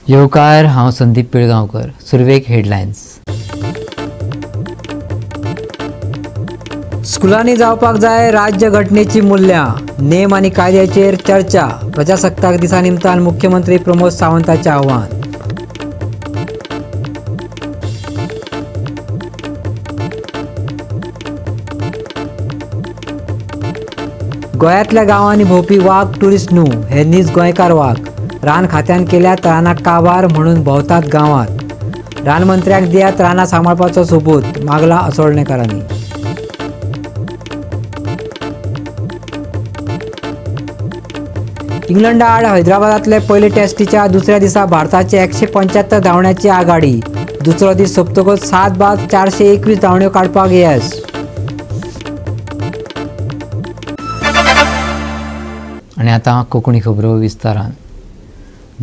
येवकार, हांव संदीप पिळगांवकर. सुरवेक हेडलायन्स. स्कुलांनी जावपाक जाय राज्य घटनेची मूल्यां, नेम आनी कायद्याचेर चर्चा. प्रजासत्ताक दिसा निमतान मुख्यमंत्री प्रमोद सावंताचें आव्हान. गोंयांतल्या गांवांनी भोंवपी वाग ट्युरिस्ट न्हू, हे नीज गोंयकार वाग. रान खात्यान केल्यात रानां काबार म्हणून भोंवतात गांवांत. रानमंत्र्याक दियात रानां सांबाळपाचो सोबूत, मागला असोळणेकारांनी. इंग्लंडा आड हैदराबादांतले पयले टेस्टीच्या दुसऱ्या दिसा भारताचे 175 धांवण्याची आघाडी. दुसरो दीस सोंपतकच 7 बाद 421 धांवण्यो काडपाक येस. आनी आतां कोंकणी खबरो विस्तारान.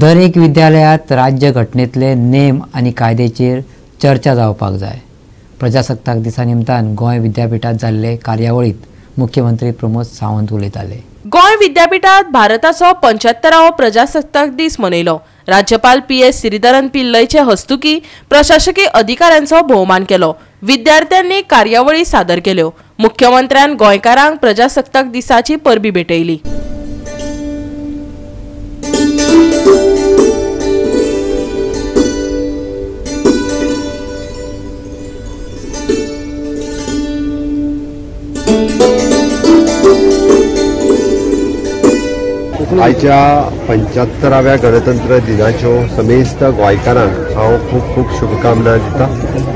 दर एक विद्यालयांत राज्य घटनेतले नेम आनी कायद्याचेर चर्चा जावपाक जाय. प्रजासत्ताक दिसा निमतान गोंय विद्यापीठांत जाल्ले कार्यावळींत मुख्यमंत्री प्रमोद सावंत उलयताले. गोंय विद्यापीठांत भारताचो 75वो प्रजासत्ताक दीस मनयलो. राज्यपाल PS Sreedharan पिल्लयचे हस्तुकी प्रशासकीय अधिकाऱ्यांचो भोवमान केलो. विद्यार्थ्यांनी कार्यावळी सादर केल्यो. मुख्यमंत्र्यान गोंयकारांक प्रजासत्ताक दिसाची परबी भेटयली. आयच्या 75व्या गणतंत्र दिनाच्यो समेस्त गोंयकारांक हांव खूब खूब शुभकामना दिता.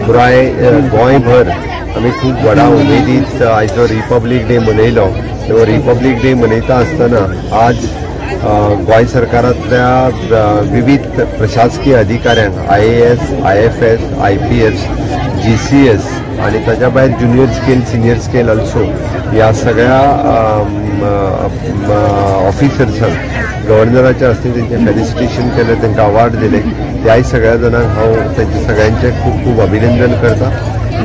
पुराय गोंयभर आमी खूब व्हडा उमेदीत आयचो रिपब्लीक डे मनयलो. रिपब्लीक डे मनयता आसतना आज गोंय सरकारांतल्या विविध प्रशासकीय अधिकाऱ्यांक IAS, IFS, IPS, GCS आनी ताच्या भायर junior scale, senior scale also ह्या सगळ्या ऑफिसर्सांक गव्हर्नराच्या हस्ते तेंचें फेलिसिटेशन केलें, तांकां अवॉर्ड दिले. त्याय सगळ्या जाणांक हांव तेंचे सगळ्यांचें खूब खूब अभिनंदन करता.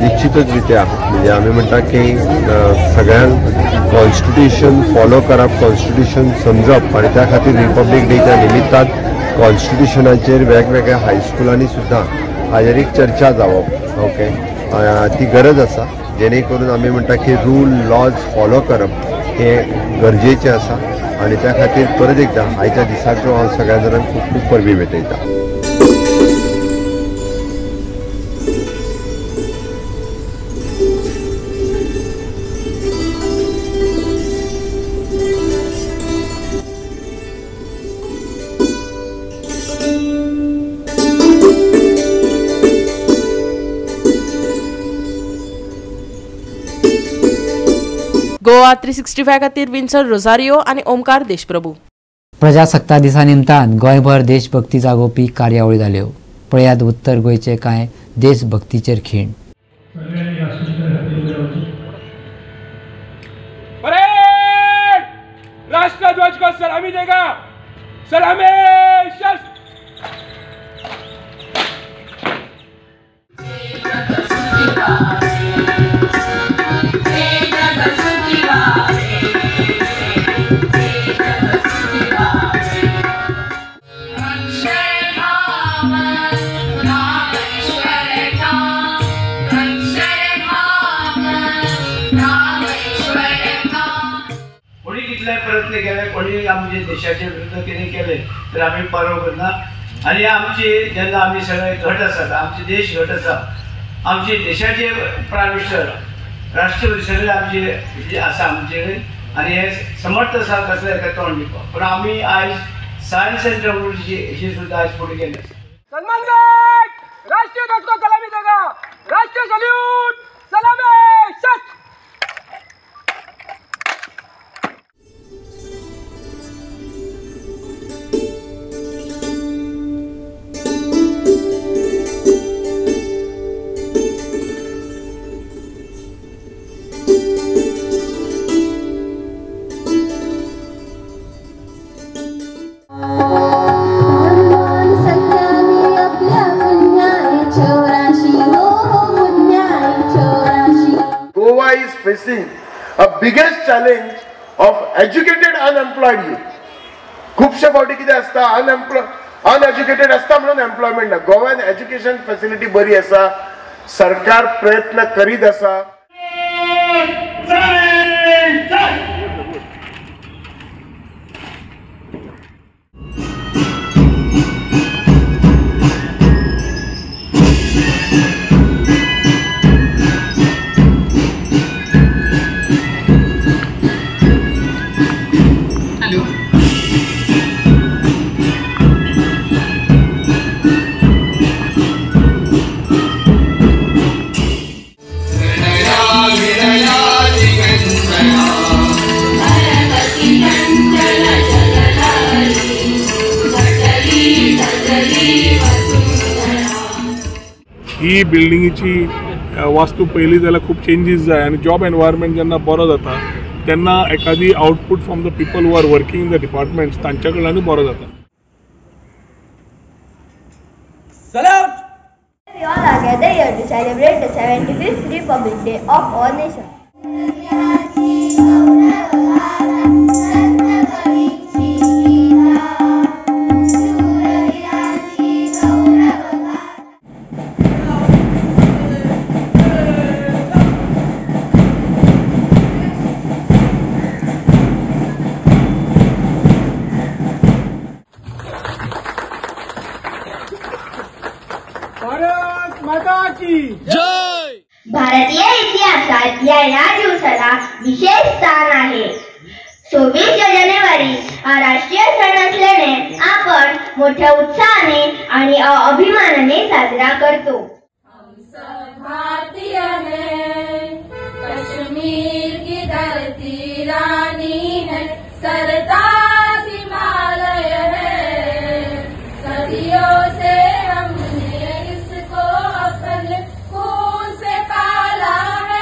निश्चितच रित्या म्हणजे आमी म्हणटा की सगळ्यांक कॉन्स्टिट्युशन फॉलो करप, कॉन्स्टिट्युशन समजप आनी त्या खातीर रिपब्लीक डेच्या निमित्तान कॉन्स्टिट्युशनाचेर वेगवेगळ्या हायस्कुलांनी सुद्दां हाजेर एक चर्चा जावप, ओके, ती गरज आसा. जेणे करून आमी म्हणटा की रूल लॉज फॉलो करप हे गरजेचें आसा आनी त्या खातीर परत एकदां आयच्या दिसाचो हांव सगळ्या जाणांक खूब खूब परबी भेटयता. गोवा 365 खातीर विन्सन रोजारियो आनी ओमकार देशप्रभू. प्रजासत्ताक दिसा निमतान गोंयभर देशभक्ती जागोवपी कार्यावळी जाल्यो. पळयात उत्तर गोंयचे कांय देशभक्तीचेर खीण. राष्ट्रध्वज को सलामी देगा, सलामी. प्रयत्न केले, कोणी आमचे देशाचे विरुद्ध कितें केले तर आमी परवा करना. आनी आमची जेन्ना आमी सगळे घट आसात, आमचे देश घट आसा, आमचे देशाचे प्रायम मिनिस्टर राष्ट्रपती सगळे आमचे आसा आमचे कडेन आनी हे समर्थ आसा कसले हेका तोंड दिवपाक. पूण आमी आयज सायन्स एंड टेक्नॉलॉजी हेची सुद्दां आयज फुडें गेले. सन्मान राष्ट्रीय ध्वज को सलामी देगा, राष्ट्रीय सल्यूट, सलामी. Facing a biggest challenge of educated unemployed youth. खुबशे फावटी कितें आसता, अनएज्युकेटेड आसता म्हणून एम्प्लॉयमेंट ना. गोव्यान एज्युकेशन फॅसिलिटी बरी आसा, सरकार प्रयत्न करीत आसा. ही बिल्डिंगेची वास्तू पळयली जाल्यार खूब चेंजीस जाय आनी जॉब एनवायरमेंट जेन्ना बरो जाता तेन्ना एखादी output from the people who are working in the departments तांच्या कडल्यानूय बरो जाता. We all are gathered here to celebrate the 75th Republic Day of our nation. भारतीय इतिहासात या दिवसाला विशेष स्थान आहे. 26 जानेवारी हा राष्ट्रीय सण असल्याने आपण मोठ्या उत्साहाने आणि अभिमानाने साजरा करतो. हम सब भारतीय हैं, कश्मीर की धरती रानी है, सरताज हिमालय है, सदियों से हमने इसको अपने खून से पाला है.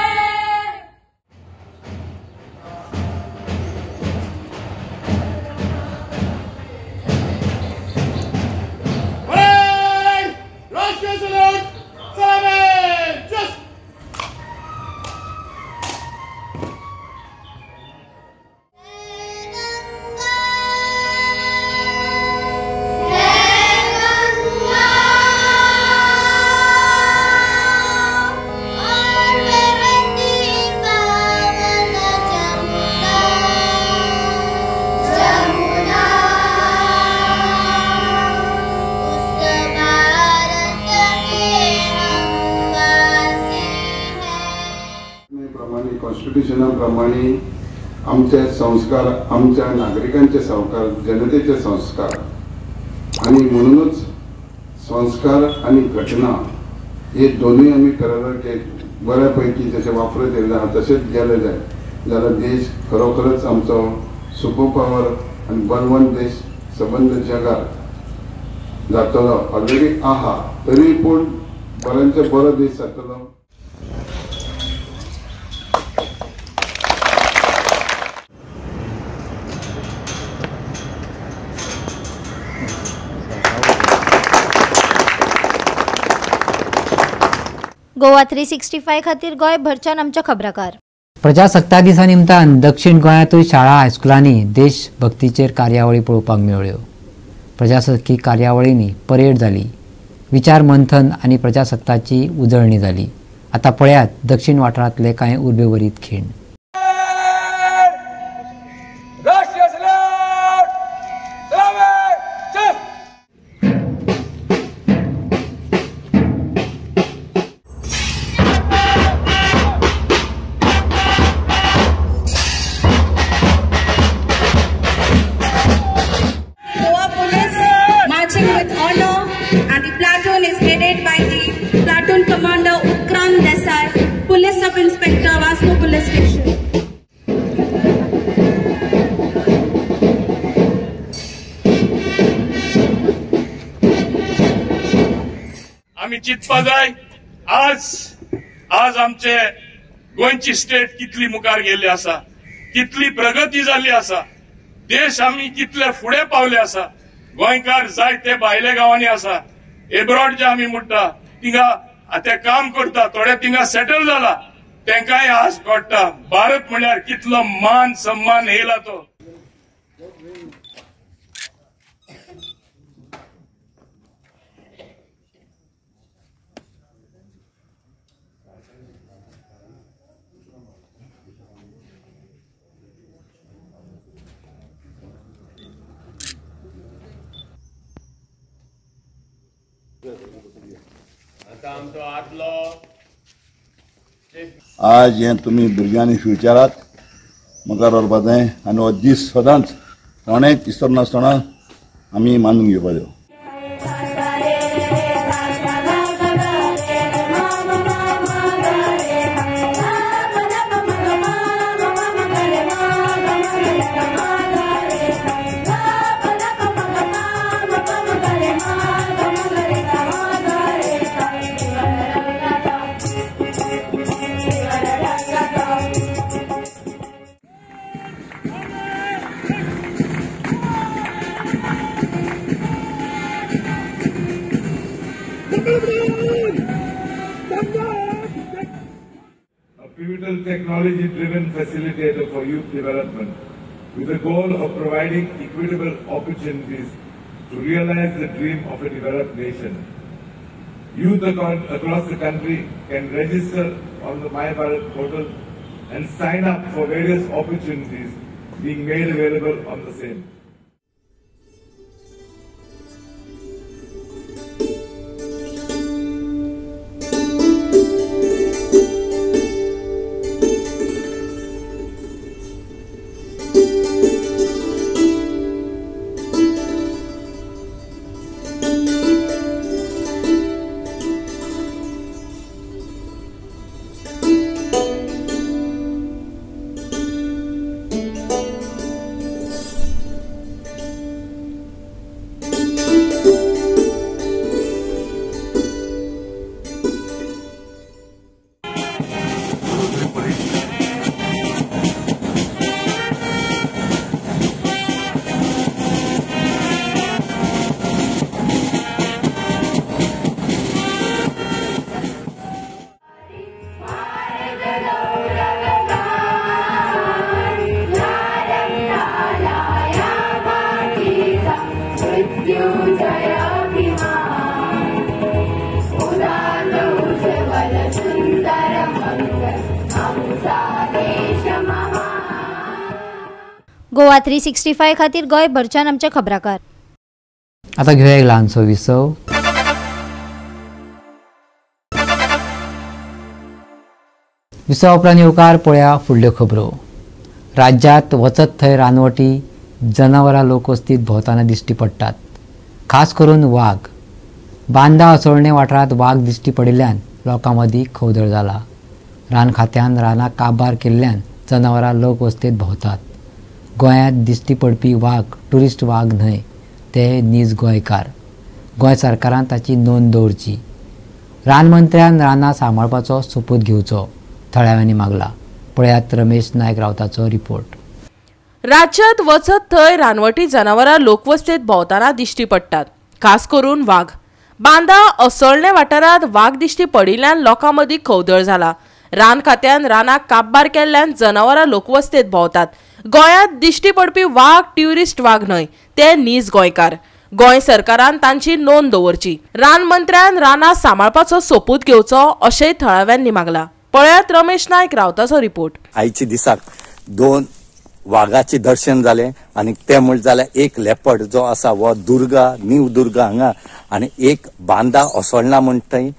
कॉन्स्टिट्युशना प्रमाणे आमचे संस्कार, आमच्या नागरिकांचे संस्कार, जनतेचे संस्कार आणि म्हणूनच संस्कार आणि घटना हे दोन्ही आम्ही करार बऱ्यापैकी जसे वापरत येयले आहा तशेंच गेले जाय जाल्यार देश खरोखरच आमचो सुपर पावर आनी बलवंत देश सबंद जगार जातलो. ऑलरेडी आहा तरी पूण बऱ्यांचे बरो देश जातलो. गोवा 365 खातीर गोंयभरच्यान आमच्या खबराकार. प्रजासत्ताक दिसा निमतान दक्षिण गोंयांतूय शाळा हायस्कुलांनी देशभक्तीचेर कार्यावळी पळोवपाक मेळ्ळ्यो. प्रजासत्ताकी कार्यावळींनी परेड जाली, विचार मंथन आनी प्रजासत्ताची उजळणी जाली. आतां पळयात दक्षिण वाठारांतले कांय उर्बेवरीत खीण. आमी चिंतपा जाय आज आज आमचे गोंयची स्टेट कितली मुखार गेल्ली आसा, कितली प्रगती जाल्ली आसा, देश आमी कितले फुडें पावले आसा. गोंयकार जायते भायले गांवांनी आसा, एब्रॉड जे आमी म्हणटा थिंगा ते काम करता, थोडे थिंगा सेटल जाला, तेंकाय आज कळटा भारत म्हणल्यार कितलो मान सन्मान येयला तो. आज हें तुमी भुरग्यांनी फ्युचराक मुखार व्हरपा जाय आनी हो दीस सदांच कोणेंच विसरनासतना आमी मानून घेवपा जाय. A pivotal technology-driven facilitator for youth development with the goal of providing equitable opportunities to realize the dream of a developed nation. Youth across the country can register on the MyBharat portal and sign up for various opportunities being made available on the same. Goa 365 खातीर गोंयभरच्यान आमचे खबराकार. आता घेऊया एक ल्हानसो विसव. विसवा उपरांत येवकार पळया फुडल्यो खबरो. राज्यांत वचत थंय रानवटी जनावरां लोकवस्तीत भोंवतना दिश्टी पडटात, खास करून वाग. बांदा असोळणे वाठारांत वाग दिश्टी पडिल्ल्यान लोकां मदीं खवदळ जाला. रान खात्यान रानां काबार केल्ल्यान जनावरां लोकवस्तीत भोंवतात. गोंयांत दिश्टी पडपी वाग ट्युरिस्ट वाग न्हय, ते नीज गोंयकार. गोंय सरकारान ताची नोंद दवरची. रानमंत्र्यान रानां सांबाळपाचो सोपूत घेवचो, थळाव्यांनी मागला. पळयात रमेश नायक रावताचो रिपोर्ट. राज्यांत वचत थंय रानवटी जनावरां लोकवस्तीत भोंवतना दिश्टी पडटात, खास करून वाग. बांदा असोळणे वाठारांत वाग दिश्टी पडिल्ल्यान लोकां मदीं खवदळ जाला. रान खात्यान रानाक काबार केल्ल्यान जनावरां लोकवस्तीत भोंवतात. गोंयांत दिश्टी पडपी वाग ट्युरिस्ट वाग न्हय, ते नीज गोंयकार. गोंय सरकारान तांची नोंद दवरची. रान मंत्र्यान रानां सांबाळपाचो सोपूत घेवचो अशेंय थळाव्यांनी मागला. पळयात रमेश नायक रावताचो रिपोर्ट. आयच्या दिसाक 2 वागाचे दर्शन जालें आनी ते म्हणल्यार जाल्यार एक लेपर्ड जो आसा हो दुर्गा, न्यू दुर्गा हांगा, आनी एक बांदा असोळणा म्हणटा थंय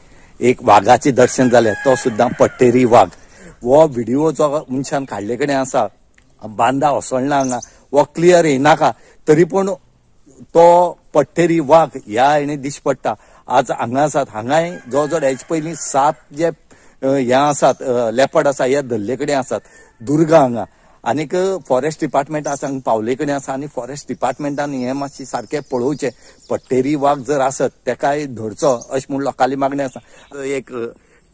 एक वागाचे दर्शन जालें, तो सुद्दां पट्टेरी वाग. हो व्हिडिओ जो मनशान काडले कडेन आसा बांदा असोळणा हांगा, हो क्लियर येनाका, तरी पूण तो पट्टेरी वाग ह्या हेणे दिश्टी पडटा. आज हांगा आसात, हांगाय जवळ जवळ हेचे पयलीं 7 जे हे आसात लेपर्ड आसा हे धरले कडेन आसात दुर्गा हांगा. आनीक फॉरेस्ट डिपार्टमेंट आसा हांगा पावले कडेन आसा आनी फॉरेस्ट डिपार्टमेंटान हें मातशें सारकें पळोवचें. पट्टेरी वाग जर आसत तेकाय धरचो अशें म्हूण लोकांली मागणें आसा. एक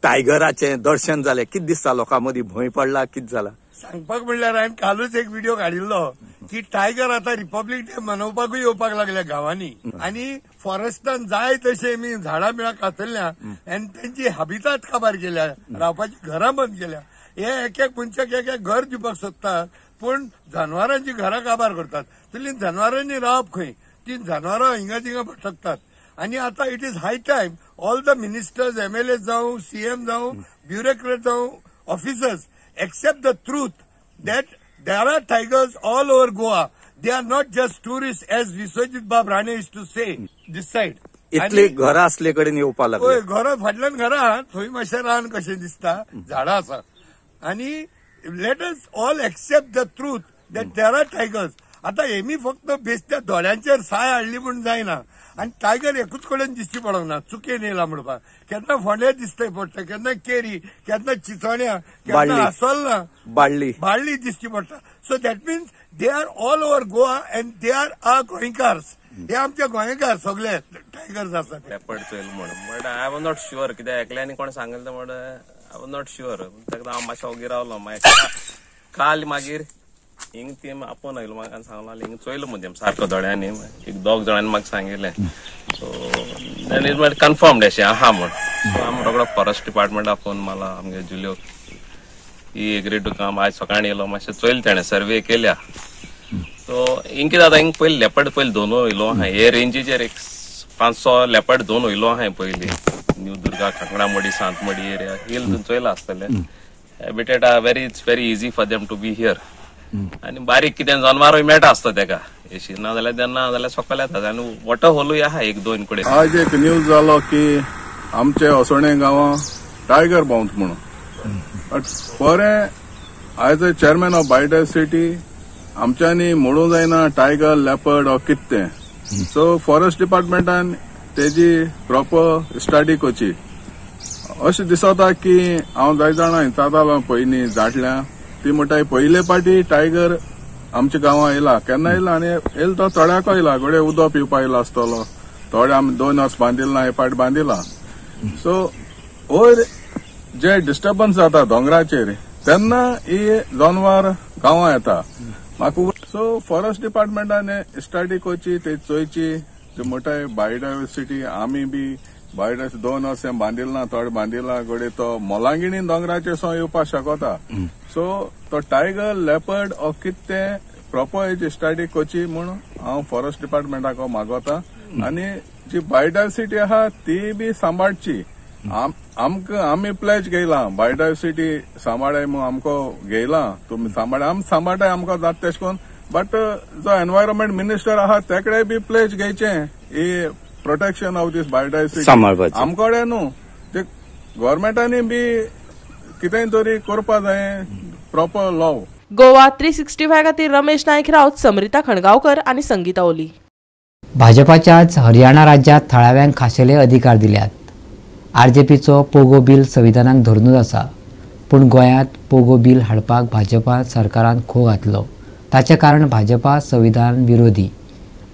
टायगराचें दर्शन जालें, कितें दिसता लोकां मदीं भंय पडला, कितें जाला? सांगपाक म्हणल्यार हांवें कालूच एक व्हिडिओ काडिल्लो की टायगर आतां रिपब्लीक डे मनोवपाकूय येवपाक लागल्या गांवांनी आनी फॉरेस्टान जाय तशें मी झाडां बिळां कातरल्या आनी तेंची हाबितात काबार केल्या, रावपाची घरां बंद केल्या. हे एक एक मनशाक एक एक घर दिवपाक सोदतात, पूण जानवरांची घरां काबार करतात. तितली जनावरांनी रावप खंय, ती जनावरां हिंगा थिंगा भटकतात. आनी आतां it is high time all the ministers, MLA जावं, सीएम जावं, ब्युरोक्रेट जावं, officers accept the truth that there are tigers all over Goa. They are not just tourists, as Vishwajit Bab Rane is to say this side. इतली घरां असले कडेन येवपाक लागली. हय, घरां फाटल्यान घरां, थंय मातशें रान कशें दिसता, झाडां आसा. आनी let us all accept the truth that there are tigers. आतां हेमी फक्त बेस्त्या दोळ्यांचेर साय हाडली म्हूण जायना. आनी टायगर एकूच कडेन दिश्टी पडोंक ना, चुकेन येयला म्हणपाक. केन्ना फोंड्या दिसतय पडटा, केन्ना केरी, केन्ना चिचोण्या, केन्ना आसोलना, बाळ्ळी दिश्टी पडटा. So that means they are all over Goa and they are our Goenkars. हे आमचे गोंयकार सगळे टायगर्स आसात. लेपर्ड चोयल म्हण, but I was not sure, कित्याक एकल्यांनी कोण सांगलें म्हण I was not sure. ताका हांव मातसो ओगी रावलो. मागीर काल मागीर हिंग ती आपोवन आयलो म्हाका सांगला, हिंग चोयलो म्हण सारको दोळ्यांनी, एक दोग जाणांनी म्हाका सांगिल्लें. सो देन it मागीर कन्फर्म्ड अशें आहा म्हण. सो आमी रोकडो फॉरेस्ट डिपार्टमेंटा फोन मारला आमगे जुलियो, ही एग्री टू काम. आयज सकाळीं येयलो, मातशें चोयलें तेणें, सर्वे केल्या. सो हिंग कितें जाता, हिंग पयलीं लेपर्ड पयलीं दोन वयलो आहा, हे रेंजीचेर एक 500 लेपर्ड दोन वयलो आहा पयलीं. न्यू दुर्गा, कांकणामडी, सांतमडी एरिया हिल चोयला आसतलें. Habitat are very, it's very easy for them to be here. आनी बारीक कितें जनावरूय मेळटा आसता तेका एशी, ना जाल्यार तेन्ना जाल्यार सकयल येता. आनी वॉटर होलूय आहा एक दोन कडेन. आज एक न्यूज जालो की आमचे असोळणें गांवां टायगर भोंवता म्हणून. बट बरें, as a chairman of biodiversity आमच्यांनी म्हणूं जायना टायगर, लेपर्ड ऑर कितें तें. सो फॉरेस्ट डिपार्टमेंटान तेजी प्रॉपर स्टडी करची. अशें दिसता की हांव जाय जाणां विचारतालो पयलीं जाटल्या, ती म्हणटा पयले पाटी टायगर आमच्या गांवां येयला. केन्ना येयला आनी येयलो तो तळ्याको येयला, घडये उदक पिवपा येयला आसतलो. थोडे आमी 2 वर्स बांदिल ना, हे पाट बांदिला. सो वयर जे डिस्टर्बन्स जाता दोंगराचेर तेन्ना ही जनावर गांवां येता म्हाका. सो फॉरेस्ट डिपार्टमेंटान स्टडी करची, ते चोयची. ते म्हणटाय बायोडायवर्सिटी, आमी बी बायोडायवर्सिटी 2 वर्स बांदिल ना, थोडे बांदिला. घडये तो मोलांगिणी दोंगराचेर सो येवपाक शकता. सो तो टायगर, लेपर्ड ऑर कितें तें प्रॉपर हेजी स्टडी करची म्हूण हांव फॉरेस्ट डिपार्टमेंटाक मागोता. आनी जी बायोडायवर्सिटी आहा ती बी सांबाळची. आमकां आमी प्लेज घेयला बायोडायवर्सिटी सांबाळाय म्हूण, आमकां घेयला तुमी सांबाळ, आमी सांबाळटाय आमकां जाता तेश कोन. बट जो एनवायरमेंट मिनिस्टर आहा तेकडे बी प्लेज घेयचें ही प्रोटेक्शन ऑफ these biodiversity आमकडे न्हू, ते गव्हर्मेंटांनी बी कितेंय तरी करपा जाय प्रॉपर लॉ. गोवा 365 खातीर रमेश नायक राऊत, समरिता खणगांवकर आनी संगीता ओली. भाजपाच्याच हरियाणा राज्यांत थळाव्यांक खाशेले अधिकार दिल्यात. आरजेपीचो पोगो बील संविधानाक धरूनच आसा, पूण गोंयांत पोगो बील हाडपाक भाजपा सरकारान खो घातलो. ताचें कारण भाजपा संविधान विरोधी,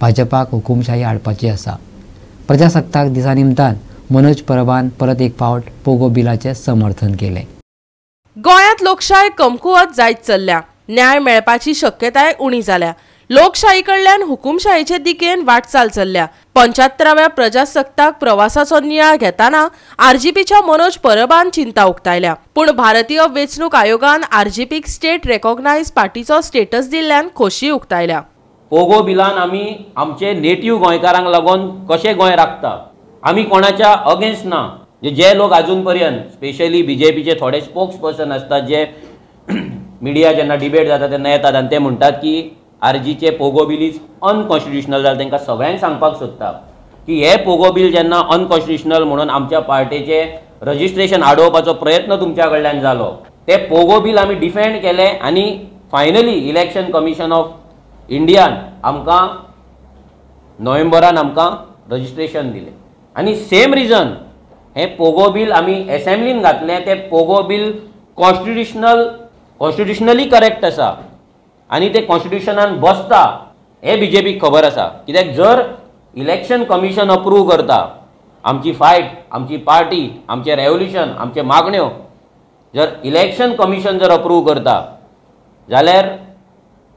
भाजपाक हुकुमशाही हाडपाची आसा. प्रजासत्ताक दिसा निमतान मनोज परबान परत एक फावट पोगो बिलाचें समर्थन केलें. गोंयांत लोकशाय कमकुवत जायत चल्ल्या, न्याय मेळपाची शक्यताय उणी जाल्या. लोकशाही कडल्यान हुकुमशाहीचे दिकेन वाटचाल चल्ल्या. 75व्या प्रजासत्ताक प्रवासाचो नियाळ घेताना आरजीपीच्या मनोज परबान चिंता उक्तायल्या. पूण भारतीय वेंचणूक आयोगान आरजीपीक स्टेट रेकॉग्नायज पार्टीचो स्टेटस दिल्ल्यान खोशी उक्तायल्या. पोगो बिलान आमी आमचे नेटीव गोंयकारांक लागून कशें गोंय राखता, आमी कोणाच्या अगेन्स्ट ना. जे लोक अजून पर्यंत स्पेशली बीजेपीचे थोडे स्पोक्स पर्सन आसतात जे मिडिया जेन्ना डिबेट जाता तेन्ना येतात आनी ते म्हणटात की आरजीचे पोगो बिल is unconstitutional. जाल्यार तांकां सगळ्यांक सांगपाक सोदता की हे पोगो बिल जेन्ना अनकॉन्स्टिट्युशनल म्हणून आमच्या पार्टेचे रजिस्ट्रेशन आडोवपाचो प्रयत्न तुमच्या कडल्यान जालो, ते पोगो बिल आमी डिफेंड केले आनी फायनली इलेक्शन कमिशन ऑफ इंडियान आमकां नोव्हेंबरान आमकां रजिस्ट्रेशन दिलें. आनी सेम रिजन हे पोगो बिल आमी एसेंब्लीन घातलें, ते पोगो बिल कॉन्स्टिट्युशनली करेक्ट आसा आनी ते कॉन्स्टिट्युशनान बसता हे बीजेपीक खबर आसा. कित्याक जर इलेक्शन कमिशन अप्रूव करता आमची फायट, आमची पार्टी, आमचें रेवोल्युशन, आमचे मागण्यो जर इलेक्शन कमिशन जर अप्रूव करता जाल्यार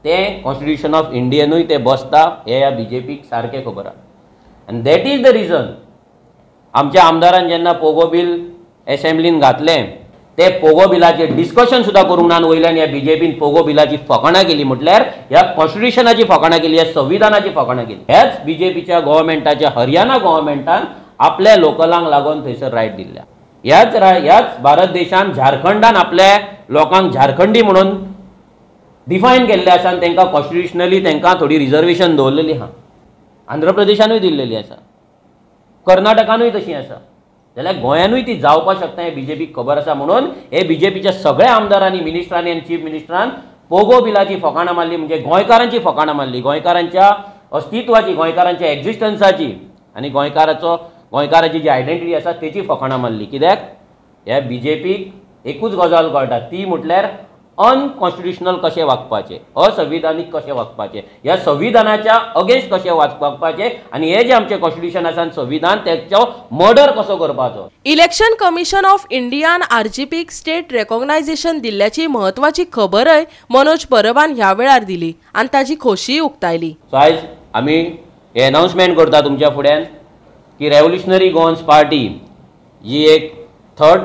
तें कॉन्स्टिट्युशन ऑफ इंडियनूय तें बसता हे ह्या बीजेपीक सारकें खबर आसा. आनी that is the reason आमच्या आमदारान जेन्ना पोगो बिल एसेंब्लीन घातलें ते पोगो बिलाचेर डिस्कशन सुद्दां करूंक ना आनी वयल्यान ह्या बीजेपीन पोगो बिलाची फकाणां केली, म्हटल्यार ह्या कॉन्स्टिट्युशनाची फकाणां केली, ह्या संविधानाची फकाणां केली. ह्याच बीजेपीच्या गव्हर्मेंटाच्या हरियाणा गव्हर्मेंटान आपल्या लोकलांक लागून थंयसर रायट दिल्ल्या. ह्याच भारत देशान झारखंडान आपल्या लोकांक झारखंडी म्हणून डिफायन केल्ले आसा आनी तांकां कॉन्स्टिट्युशनली तांकां थोडी रिजर्वेशन दवरलेली आहा. आंध्र प्रदेशानूय दिल्लेली आसा. कर्नाटकानूय तशी आसा. जाल्यार गोंयानूय ती जावपाक शकता हें बीजेपीक खबर आसा. म्हणून हे बीजेपीच्या सगळ्या आमदारांनी, मिनिस्टरांनी आनी चीफ मिनिस्टरान पोगो बिलाची फकाणां मारली, म्हणजे गोंयकारांची फकाणां मारली, गोंयकारांच्या अस्तित्वाची, गोंयकारांच्या एक्झिस्टन्साची आनी गोंयकाराची जी आयडेंटिटी आसा तेची फकाणां मारली. कित्याक ह्या बीजेपीक एकूच गजाल कळटा, ती म्हटल्यार अनकॉन्स्टिट्युशनल कशें वागपाचें, असंविधानीक कशें वागपाचें, ह्या संविधानाच्या अगेन्स्ट कशें वागपाचें आनी हे जे आमचें कॉन्स्टिट्युशन आसा आनी संविधान तेचो मर्डर कसो करपाचो. इलेक्शन कमिशन ऑफ इंडियान आरजीपीक स्टेट रेकॉग्नायझेशन दिल्ल्याची म्हत्वाची खबरय मनोज परबान ह्या वेळार दिली आनी ताजी खोशीय उक्तायली. सो आयज आमी हे अनाउन्समेंट करता तुमच्या फुड्यान की रेव्होल्युशनरी गोवन्स पार्टी ही एक third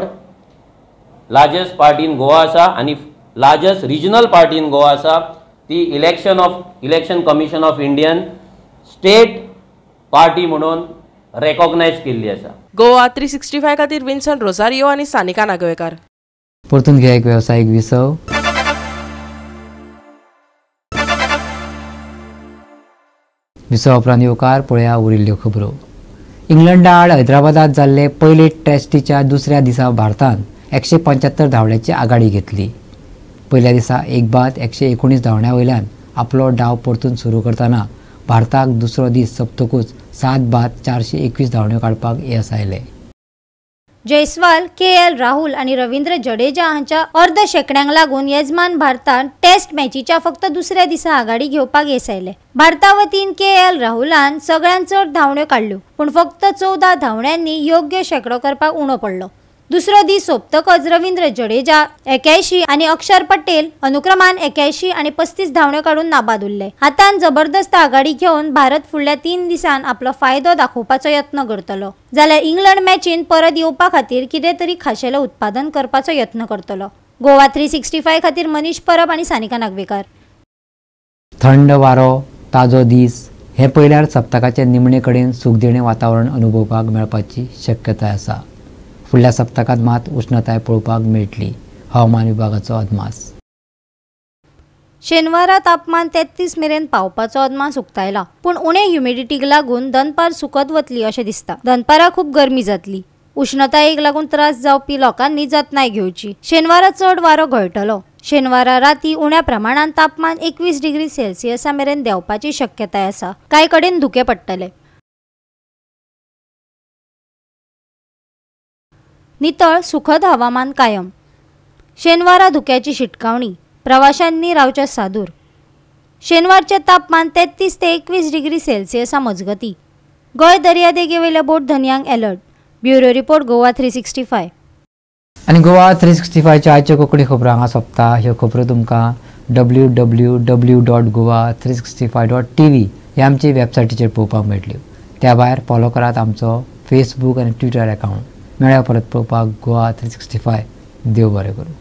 largest party in Goa आसा आनी largest regional party in Goa आसा. ती election commission of Indian state party म्हणून रेकॉग्नायज केल्ली आसा. गोवा 365 खातीर विन्सन रोजारियो आनी सानिका नागवेकार. परतून घ्या एक वेवसायीक विसव. विसवा उपरांत येवकार पळया उरिल्ल्यो खबरो. इंग्लंडा आड हैदराबादात जाल्ले पयले टॅस्टीच्या दुसऱ्या दिसा भारतान 175 धांवड्याची आघाडी घेतली. पयल्या दिसा 1 बाद 119 धांवड्या वयल्यान आपलो डाव परतून सुरू करतना भारताक दुसरो दीस सोंपतकूच 7 बाद 421 धांवड्यो काडपाक येस आयलें. जयस्वाल, के.एल. राहुल आनी रवींद्र जडेजा हांच्या अर्द शेंकड्यांक लागून येजमान भारतान टेस्ट मॅचीच्या फक्त दुसऱ्या दिसा आघाडी घेवपाक येस आयलें. भारता वतीन के.एल. राहुलान सगळ्यांत चड धांवड्यो काडल्यो, पूण फक्त 14 धांवड्यांनी योग्य शेंकडो करपाक उणो पडलो. दुसरो दीस सोंपतकच रवींद्र जडेजा 81 आनी अक्षर पटेल अनुक्रमान 81 आनी 35 धांवड्यो काडून नाबाद उरले. हातान जबरदस्त आघाडी घेवन भारत फुडल्या 3 दिसांत आपलो फायदो दाखोवपाचो यत्न करतलो, जाल्यार इंग्लंड मॅचीन परत येवपा खातीर कितें तरी खाशेलें उत्पादन करपाचो यत्न करतलो. गोवा 365 खातीर मनीष परब आनी सानिका नागवेकर. थंड वारो, ताजो दीस हे पळयल्यार सप्तकाचे निमणे कडेन सुखदिणें वातावरण अनुभवपाक मेळपाची शक्यताय आसा. फुडल्या सप्तकांत मात उष्णताय पळोवपाक मेळटली, हवामान विभागाचो अदमास. शेनवारा तापमान 33 मेरेन पावपाचो अदमास उक्तायला, पूण उणे ह्युमिडिटीक लागून दनपार सुकत वतली अशें दिसता. दनपारा खूब गरमी जातली. उष्णतायेक लागून त्रास जावपी लोकांनी जतनाय घेवची. शेनवारा चड वारो घोळटलो. शेनवारा राती उण्या प्रमाणान तापमान 21 डिग्री सेल्सियसा मेरेन देंवपाची शक्यताय आसा. कांय कडेन धुकें पडटलें. नितळ सुखद हवामान कायम. शेनवारा धुक्याची शिटकावणी, प्रवाशांनी रावचें सादूर. शेनवारचें तापमान 33 ते 21 डिग्री सेल्सियसा मजगती. गोंय दर्यादेगेवेल्या बोट धनयांक अलर्ट. Bureau report, Goa 365. आनी गोवा 365च्या आयच्यो कोंकणी खबरो हांगा सोंपता. ह्यो खबरो तुमकां www.goa365.tv ह्या आमचे वेबसायटीचेर पळोवपाक मेळटल्यो. त्या भायर फॉलो करात आमचो फेसबूक आनी ट्विटर अकावंट. मेळ्या परत पळोवपाक गोवा 365. देव बरें करूं.